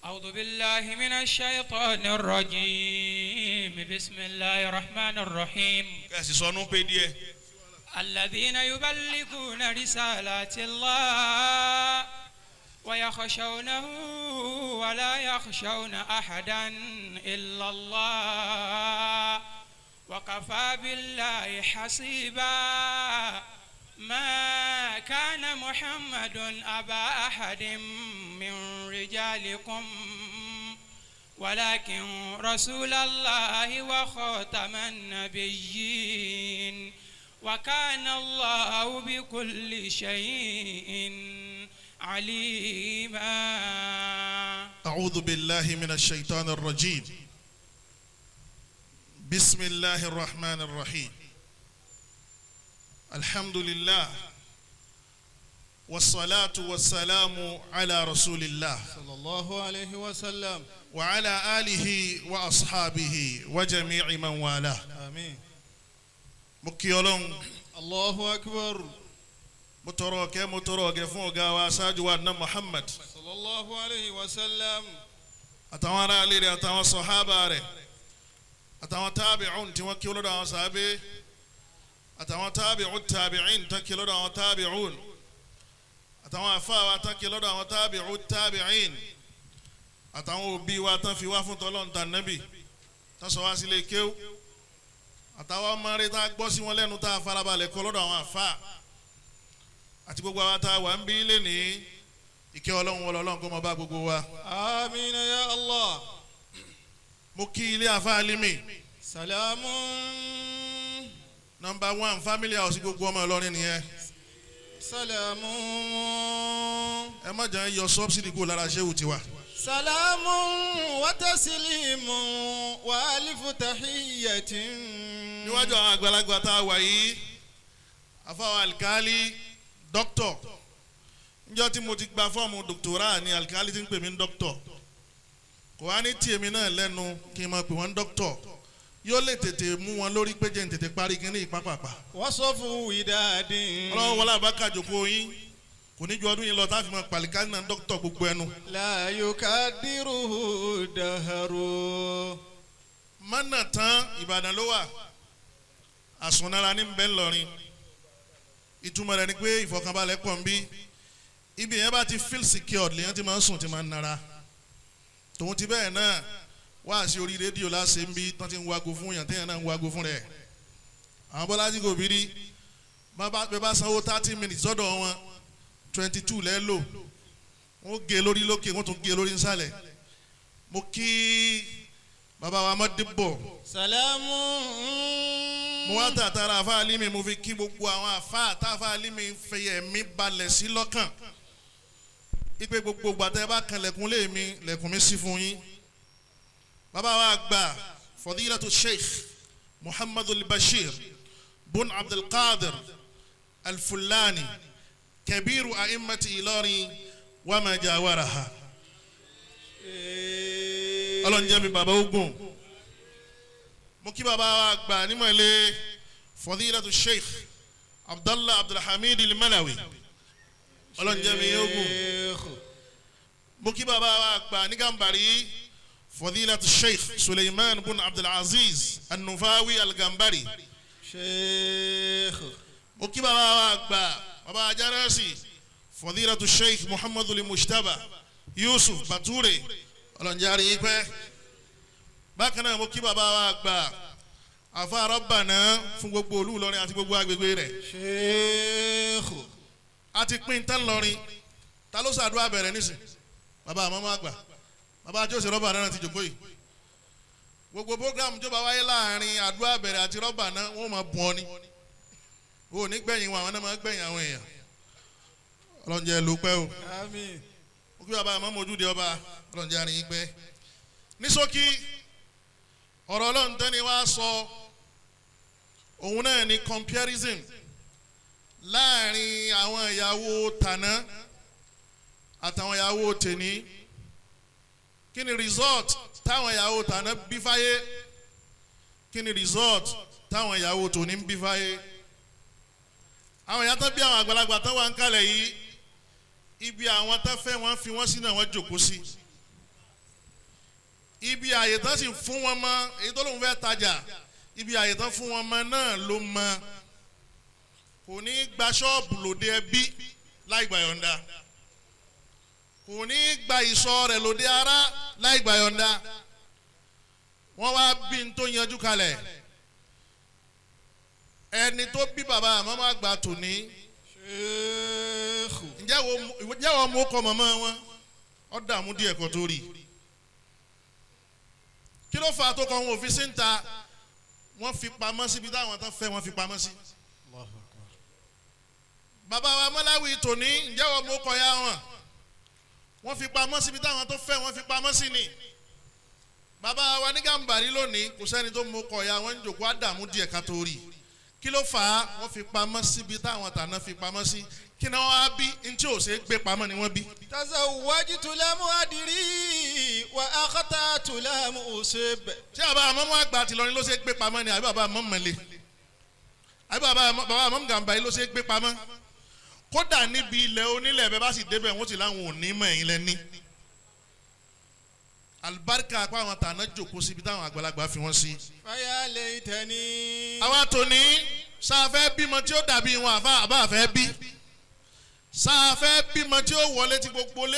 أعوذ بالله من الشيطان الرجيم. بسم الله الرحمن الرحيم. Kẹ́sì sọnù pé díẹ̀. الذين يبلغون رسالات الله ويخشونه ولا يخشون أحدا إلا الله وكفى بالله حسيبا. ما كان محمد أبا أحد من رجالكم ولكن رسول الله وخاتم النبيين وكان الله بكل شيء عليما. أعوذ بالله من الشيطان الرجيم. بسم الله الرحمن الرحيم. الحمد لله والصلاة والسلام على رسول الله صلى الله عليه وسلم وعلى آله وأصحابه وجميع من والاه. آمين. Mo kí Ọlọ́run. الله أكبر. Mo tọrọ ọ̀kẹ́, mo tọrọ ọ̀gẹ̀ fún ọ̀gá wa, aṣáájú wa ná Muhammad صلى الله عليه وسلم àtàwọn ará ilé rẹ̀, àtàwọn sọ̀hábà rẹ̀, àtàwọn tábìcún tí wọ́n kí lọ́dọ̀ àwọn sàábé, àtàwọn tábìcún tábìcín tán kí lọ́dọ̀ àwọn tábìcún, àtàwọn àfáà tán kí lọ́dọ̀ àwọn tábìcún tábìcín, àtàwọn òbí wa tán fi wá fún tọ́lọ́n tàn nábì tán sọ wá sílé kéwú, àtàwọn ọmọ rẹ̀ tá a gbọ́ sí wọn lẹ́nu, tá a farabalẹ̀ kọ́ lọ́dọ̀ àwọn àfáà, àti gbogbo àwọn tá a wà ń bí lẹ́nìí, ìkẹ́ Ọlọ́run wọlé Ọlọ́run kó máa bá gbogbo wa. آمين يا الله. Mo kí ilé àfa Alimi. سلام. Number one family house gbogbo ọmọ Ìlọrin nìyẹn. سلام. Ẹ má jẹ́ yọ subsidy kúrò lára ṣéwù tiwa. سلام وتسليم وألف تحية. Níwájú àwọn àgbàlagbà tá a wà yìí, àfàwọn alikali dókítọ̀, níjọ́ tí mo ti gba fọ́ọ̀mù dòkítọ́rà ni alikali ti ń pè mí ní dókítọ̀. Kò wá ní tí èmi náà lẹ́nu kí n máa pè wọ́n ní dókítọ̀, yóò lè tètè mú wọn lórí pé jẹ́ n tètè parí kínní ìpápàpà. وصف وداد. Ọlọ́wọ́ wọlé àbákàjòkó yín, kò ní ju ọdún yìí lọ tá a fi máa pàlíkà náà dókítọ̀ gbogbo ẹnu. لا يكدره الدهر. Mọ́nà tán Ìbàdàn ló wà, àsùnnára ní bẹ́ẹ̀ ńlọrin. Ìtumọ̀ rẹ̀ ni pé ìfọ̀kànbalẹ̀ pọ̀ ń bí. Ibi yẹn bá ti feel secured lèyàn ti máa ń sùn, ti máa ń nara. Tòun ti bẹ́ẹ̀ náà wá sí orí rédíò láṣẹ ń bí tán ti ń wago fún yàn, téèyàn náà ń wago fún rẹ̀. Àwọn Bọ́lájí kò bí rí bẹ́ẹ̀ bá sanwó 30 minutes sọ́dọ̀ wọn, 22 lẹ́ lò. Wọ́n gé lórí lókè, wọ́n tún gé lórí nsàlẹ̀. Mo kí bàbá wa Mọ́dìbọ̀. سلام. Mo wá tàtàrà àfa Alimi, mo fi kí gbogbo àwọn àfa àtàfà Alimi fẹyẹ mi balẹ̀ sí lọ́kàn ipe gbogbo gbàtẹ́ bá kan lẹ̀kùn lé mi, lẹ̀kùn mi sí fún yín. Bàbá wa gbà, Fadilatu Sheikh Muhammadu Bashir bun Abdulkadir Alfulani, kabiru a'immati Ìlọrin wa ma jawaraha, ọlọ́njẹ́ mi bàbá ogun. Mo kí bàbá wa gbà nímọ̀lẹ́, Fadilatu Sheikh Abdallah Abdulhamid Al-Malawi, ọlọ́njẹ́ mi ogun. شيخ. Mo kí bàbá wa gbà ní Gàmbàrí, Fadilatu Sheikh Suleiman bun Abdulaziz An-Nufawi Al-Gambari. شيخ. Mo kí bàbá wa gbà, bàbá Ajarasi, Fadilatu Sheikh Muhammadu Mujtaba Yusuf Bature, ọlọ́njẹ́ àrí pẹ́. Bákan náà, mo kí bàbá wa gbà, àfa rọ́bànà fún gbogbo olú Ìlọrin àti gbogbo agbègbè rẹ̀. شيخ. A ti pín tán lọrin. Ta ló ṣàdúrà bẹ̀rẹ̀ nísìn? Bàbá àmọ́ máa gbà, bàbá àti òsè rọ́bà náà ti jòkó yìí. Gbogbo program tó bá wáyé láàrin àdúrà bẹ̀rẹ̀ àti rọ́bà náà, wọ́n máa bùn ọ ni. O ò ní gbẹ̀yìn wọn, àwọn náà máa gbẹ̀yìn àwọn èèyàn. Ọlọ́njẹ́ ló pẹ́ o. آمين. Mo kí bàbá àmọ́ mojúde ọba, ọlọ́njẹ́ àrùn yín pẹ́. Ní ṣókí, ọ̀rọ̀ Ọlọ́run tẹ́ni wá sọ, òun náà ni comparison láàrin àwọn ìyàwó tàná àtàwọn ìyàwó tèní. Kí ni result táwọn ìyàwó tàná bí fáyé? Kí ni result táwọn ìyàwó tòní ń bí fáyé? Àwọn ìyá tán bí àwọn àgbàlagbà tán wà ń kalẹ̀ yìí, ibi àwọn tán fẹ́ wọ́n fi wọ́n sí náà wọ́n jòkó sí. Ibi àyè tán sì fún wọn mọ́, èyí tó lóun fẹ́ tajà, ibi àyè tán fún wọn mọ́ náà ló mọ́. Kò ní gba ṣọ́ọ̀bù lòdì ẹbí láì gbà yọ̀ǹda, kò ní gba ìsọ̀ rẹ̀ lòdì ará láì gbà yọ̀ǹda. Wọ́n wá bí n tó yanjú kalẹ̀. Ẹni tó bí bàbá àmọ́ àgbà tòní, ǹjẹ́ wọ́n mú kọ́ mọ̀mọ́ wọn? Ọ́ dààmú díẹ̀ kan tó rí. Kí ló fà á tó kọ́ wọn òfin sí ń ta? Wọ́n fi pamọ́ síbi táwọn tán fẹ́, wọ́n fi pamọ́ sí. Bàbá wa Mọ́láwí tòní, ǹjẹ́ wọ́n mú kọ́ ya wọn? Wọ́n fi pamọ́ síbi táwọn tó fẹ́, wọ́n fi pamọ́ sí ni. Bàbá wa ní Gàmbàrí lónìí, kò sẹ́ni tó mú kọ́ ya wọn, ń jòkó àdàmú díẹ̀ ká tó rí. Kí ló fà á? Wọ́n fi pamọ́ síbi táwọn tàná fi pamọ́ sí. Kí ni wọ́n á bí? Ntí ò ṣe é gbé pamọ́ ni wọ́n bí. Tazawwajtu lam adri wa akhtatu lam usib. Ṣé bàbá àmọ́mọ́ àgbà tìlọrin ló ṣe é gbé pamọ́ ni, àbí bàbá àmọ́ mọ̀lẹ́, àbí bàbá àmọ́ Gàmbàrí ló ṣe é gbé pamọ́? Kódà níbi ilẹ̀ onílẹ̀ bẹ́ẹ̀ bá sì débẹ̀, wọ́n sì láwọn ò ní mọ̀ ẹ̀yìn lẹ́ní. Alibarika apá àwọn tàná jòkó síbi táwọn àgbàlagbà fi wọ́n sí. Faya laytani. Àwa tòní sáfẹ́ bímọ tí ó dàbí wọn, àfa àbá àfẹ́ bí sáfẹ́ bímọ tí ó wọlé tí gbogbo lé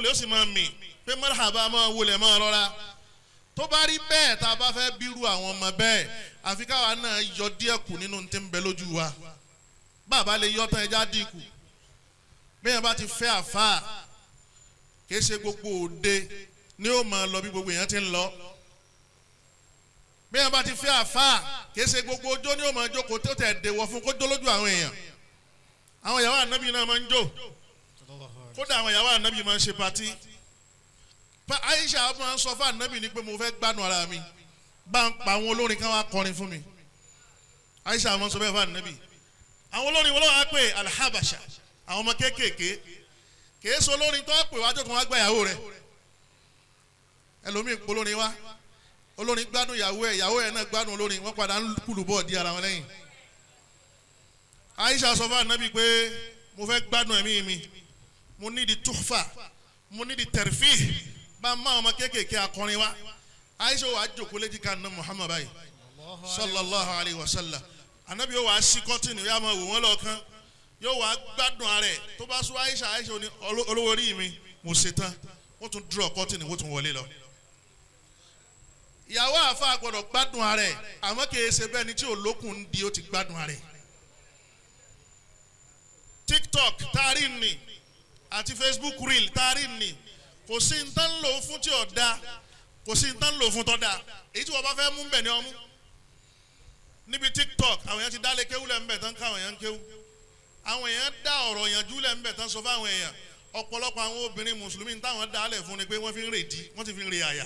ó sì máa mì pé marhaba máa wọlé máa rọra. Tó bá rí bẹ́ẹ̀, tá a bá fẹ́ bírú àwọn ọmọ bẹ́ẹ̀, àfi káwa náà yọ díẹ̀ kù nínú tí ń bẹ lójú wa. Bàbá lè yọ tán, ẹja dínkù. Bẹ́ẹ̀ bá ti fẹ́ àfa, kìí ṣe gbogbo òde ni ó máa lọ bí gbogbo èèyàn ti ń lọ. Bẹ́ẹ̀ bá ti fẹ́ àfa, kìí ṣe gbogbo ọjọ́ ni ó máa jókòó tó tẹ̀ dèwọ̀ fún kó jó lójú àwọn èèyàn. Àwọn ìyàwó ànábì náà máa ń jó. Kódà àwọn ìyàwó ànábì máa ń ṣe patí. Aisha máa ń sọ fún ànábì ni pé mo fẹ́ gbádùn ara mi, bá ń pa àwọn olórin kan wá kọrin fún mi. Aisha máa ń sọ bẹ́ẹ̀ fún ànábì. Àwọn olórin wọn lọ́wọ́ á pè alhabasha, àwọn ọmọ kéékèèké. Kìí ṣe olórin tó pè wájú tó wá gba ìyàwó rẹ̀. Ẹlòmíì polórin wá, olórin gbádùn ìyàwó ẹ̀, ìyàwó ẹ̀ náà gbádùn olórin, wọ́n padà ń kúlù bọ́ọ̀ di ara wọn lẹ́yìn. Aisha sọ fún ànábì pé mo fẹ́ gbádùn ẹ̀mí mi, mo ní di tuhfa, mo ní di tẹ̀rìfì, bá a máa ọmọ kéékèèké akọrin wá. Aisha wàá jókòó léjì ká ná Muhammad báyìí sallallahu alayhi wa sallam. Ànábì yóò wá sí kọ́tìnì, yóò máa wò wọ́n lọ́ọ̀kan, yóò wá gbádùn ara ẹ̀. Tó bá sọ Aisha, Aisha ní olówó orí mi, mo ṣe tán. Wọ́n tún dúró kọ́tìnì, wọ́n tún wọlé lọ. Ìyàwó àfa gbọ́dọ̀ gbádùn ara ẹ̀, àmọ́ kìí ṣe bẹ́ẹ̀ ni tí olókùn ń di ó ti gbádùn ara ẹ̀. TikTok taari ni àti Facebook reel taari ni, kò sí ní tán lò fún tí ò da, kò sí ní tán lò fún tó da. Èyí tí wọ́n bá fẹ́ mú bẹ̀ ni ọmú. Níbi TikTok àwọn èèyàn ti dálé kéwú lẹ̀ ń bẹ̀ tán, káwọn èèyàn ń kéwú. Àwọn èèyàn dá ọ̀rọ̀ yànjú lẹ̀ ń bẹ̀ tán sọ fáwọn èèyàn. Ọ̀pọ̀lọpọ̀ àwọn obìnrin mùsùlùmí táwọn dálẹ̀ fún ni pé wọ́n fi ń rèdí, wọ́n ti fi ń re àyà.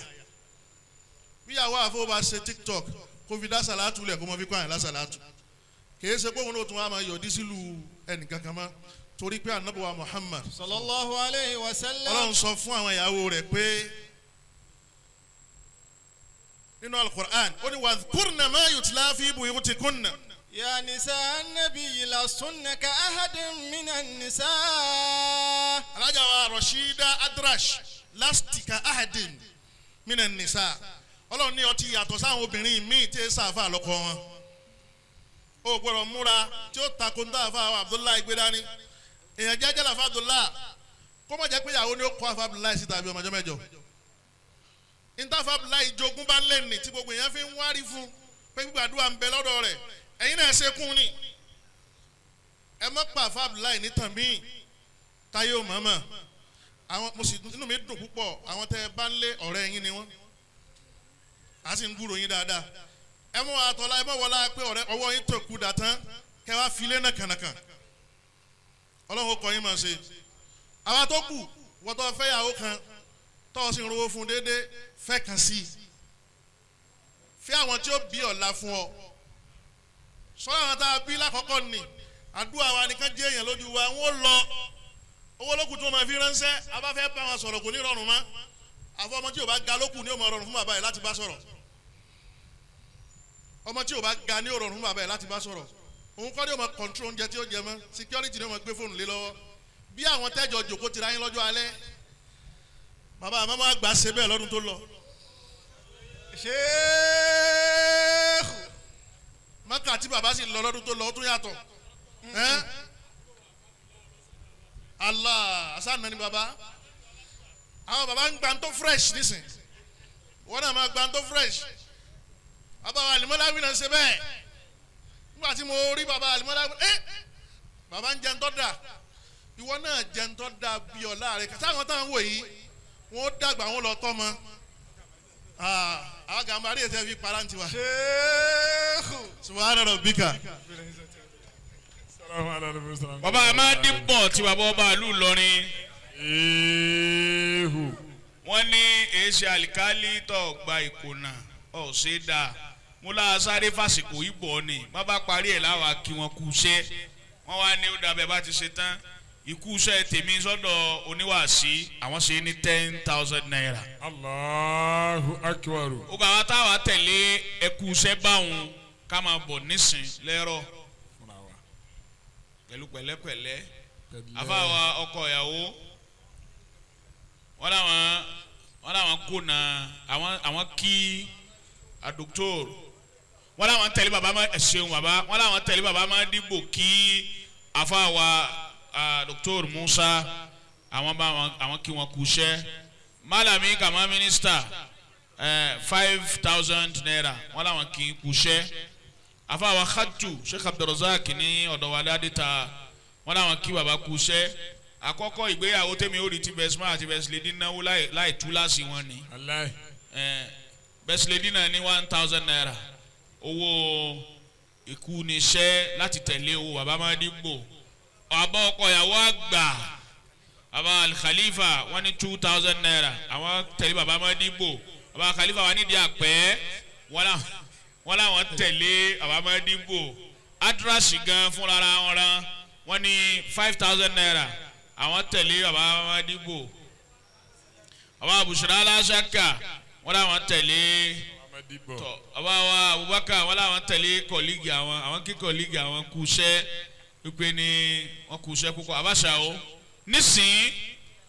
Bíyàwó àfọwọ́ bá ṣe TikTok kó fi dá sàlátù lẹ̀, kó mọ fi kọ́ àyàn lásàlátù. Kìí ṣe pé òun ló tún wá máa yọ̀dí sílùú ẹnìkankan mọ́, torí pé ànábì wa Muhammad sallallahu alayhi wa sallam, Ọlọ́run sọ fún àwọn ìyàwó rẹ̀ pé nínú Al-Qur'an, ó ní wadhkurna ma yutla fi buyutikunna. Ya nisa an-nabiyyi lastunna ka ahadin minan nisa. Alájà wa Rashida Adrash, lasti ka ahadin minan nisa. Ọlọ́run ní ọtí yàtọ̀ sáwọn obìnrin míì tí ẹ sáfà lọ́kọ wọn. O gbọ́dọ̀ múra tí ó takò ní àfa àwọn Abdullahi gbé dání. Èèyàn jẹ́jẹ́ làfa Abdullahi, kó má jẹ́ pé ìyàwó ni ó kọ́ àfa Abdullahi síta àbí ọmọjọ́ mẹ́jọ. Ìtàfà Abdullahi jogún bá lé ní tí gbogbo èèyàn fi ń wárí fún pé gbàdúrà ń bẹ lọ́dọ̀ rẹ̀, ẹ̀yin náà ṣe kún ni. Ẹ má pa àfa Abdullahi nítàn míì táyé ò mọ̀ọ́mọ̀. Àwọn mo sì inú mi dùn púpọ̀, àwọn tẹ́ ẹ bá ń lé ọ̀rẹ́ yín ni wọ́n, a sì ń gbúròó yín dáadáa. Ẹ mọ àtọ́lá, ẹ mọ wọlá pé ọ̀rẹ́ ọwọ́ yín tó kú dàtán kẹ wá filé náà kànàkàn. Ọlọ́run ó kọ́ yín máa ṣe. Àwa tó kù, wọ́n tó fẹ́ yàwó kan tó sì ń rówó fún déédéé, fẹ́ kan sí i. Fẹ́ àwọn tí ó bí ọ̀la fún ọ. Sọ́dọ̀ àwọn tá a bí lákọ̀ọ́kọ́ ni àdúrà wa nìkan jẹ́ èèyàn lójú wa, wọ́n lọ owó lókùn tí wọ́n máa fi ránṣẹ́. A bá fẹ́ bá wọn sọ̀rọ̀ kò ní rọrùn mọ́. Àfọ ọmọ tí ò bá ga lókùn ni ó máa rọrùn fún bàbá yìí láti bá sọ̀rọ̀. Ọmọ tí o bá ga ní ó rọrùn fún bàbá yìí láti bá sọ̀rọ̀. Òun kọ́ ni ó máa control oúnjẹ tí ó jẹ mọ́, security ni ó máa gbé fóònù lé lọ́wọ́. Bí àwọn tẹ́jọ jòkó tira yín lọ́jọ́ alẹ́, bàbá àmọ́ àgbà ṣe bẹ́ẹ̀ lọ́dún tó lọ. Sheikh. Maka tí bàbá sì lọ lọ́dún tó lọ ó tún yàtọ̀. Allah asáná ni bàbá. Àwọn bàbá ń gbà tó fresh nísìn. Wọ́n náà máa gbà tó fresh. Bàbá wa Alimọ́láwí náà ń ṣe bẹ́ẹ̀. Nígbà tí mo rí bàbá Alimọ́láwí, bàbá ń jẹun tó dà. Ìwọ náà jẹun tó dà bí ọ̀la rẹ̀. Sáwọn táwọn wò yìí, wọ́n dàgbà wọ́n lọ tọ́ mọ́. Àwọn gàmbàrí ètò ẹ̀ fi para ń tiwa. Subhana rabbika. Bàbá Amadi bọ̀ tí bàbá ọba ìlú Ìlọrin. Wọ́n ní èsì àlìkálí tó gba ìkùnà ọ̀sẹ̀ dà. Mo lára sáré fàsìkò ìbọ̀ ni. Bàbá parí ẹ̀ láwa kí wọ́n kú iṣẹ́. Wọ́n wá ní ó dàbẹ̀ bá ti ṣe tán. Ikú iṣẹ́ tèmi sọ́dọ̀ oníwàásí àwọn ṣe ní 10,000 naira. Allahu akbar. Ó gbà wá táwa tẹ̀lé ẹkú iṣẹ́ báwọn ká máa bọ̀ nísìn lẹ́rọ̀ pẹ̀lú pẹ̀lẹ́pẹ̀lẹ́. Àfàwà ọkọ ìyàwó wọ́n làwọn kùnà àwọn kí adoktor wọ́n làwọn tẹ̀lé bàbá má ṣeun bàbá wọ́n làwọn tẹ̀lé bàbá má dìbò kí àfàwà Dr. Musa àwọn bá àwọn kí wọn kú iṣẹ́. Malami kama mínísítà 5,000 naira wọ́n làwọn kí kú iṣẹ́. Àfàwà Khatu Sheikh Abdulrazak ní ọ̀dọ̀ wa ládìta wọ́n làwọn kí bàbá kú iṣẹ́. Àkọ́kọ́ ìgbéyàwó tèmi ó rí ti best man àti best lady náwó láì tú láàsì wọn ni. Best lady náà ní 1,000 naira owó ìkúniṣẹ́ láti tẹ̀lé owó bàbá Mádìgbò. Àbá ọkọ ìyàwó àgbà bàbá Al-Khalifa wọ́n ní 2,000 naira àwọn tẹ̀lé bàbá Mádìgbò. Bàbá Al-Khalifa wà nídìí àpẹ́ wọ́n làwọn tẹ̀lé bàbá Mádìgbò. Adrasi gan fúnra wọn rán wọ́n ní 5,000 naira àwọn tẹ̀lé bàbá Mádìgbò. Bàbá Abushra Alasaka wọ́n làwọn tẹ̀lé tọ bàbá wa Abubakar wọ́n làwọn tẹ̀lé kọ̀lígì àwọn kí kọ̀lígì àwọn kúṣẹ́ wípé ní wọ́n kúṣẹ́ púpọ̀. Àbáṣà o nísìnyí